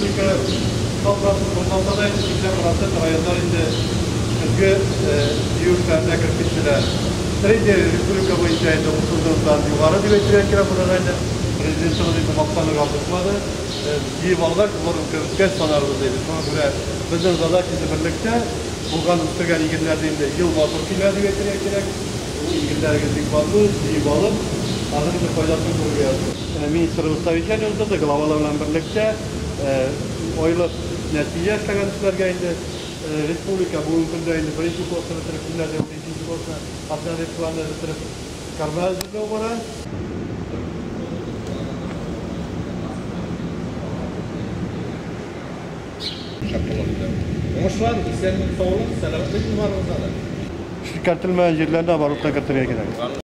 Республика 100% булмаса да, инде 80% районнар инде көзге җыю эшләренә кереп киттеләр. Средний республика буенча инде 30 дан югары дип әйтергә кирәк монда инде. Президентыбыз инде мактанырга кушмады. Җыеп алгач, болар үткәч санарбыз диде. Шуңа күрә безнең задача инде берлектә булган үстергән игеннәрне инде ел матур килә дип әйтергә кирәк. Ул игеннәрегез бик матур, җыеп алып, аның инде файдасын күрергә язсын. Министрыбыз совещание уздырды, главалар белән берлектә айлык нәтиҗә эшләгән эшләргә инде республика бүгенге көндә инде беренче курсны бетереп, көннәрдә ул икенче курсны обновить планны бетереп, корма әзерләү бара. Шәп була бездә. Уңышлар, исәнлек, саулык, сәламәтлек барыгызга да. Эшкәртелмәгән җирләрне оборотка кертергә кирәк.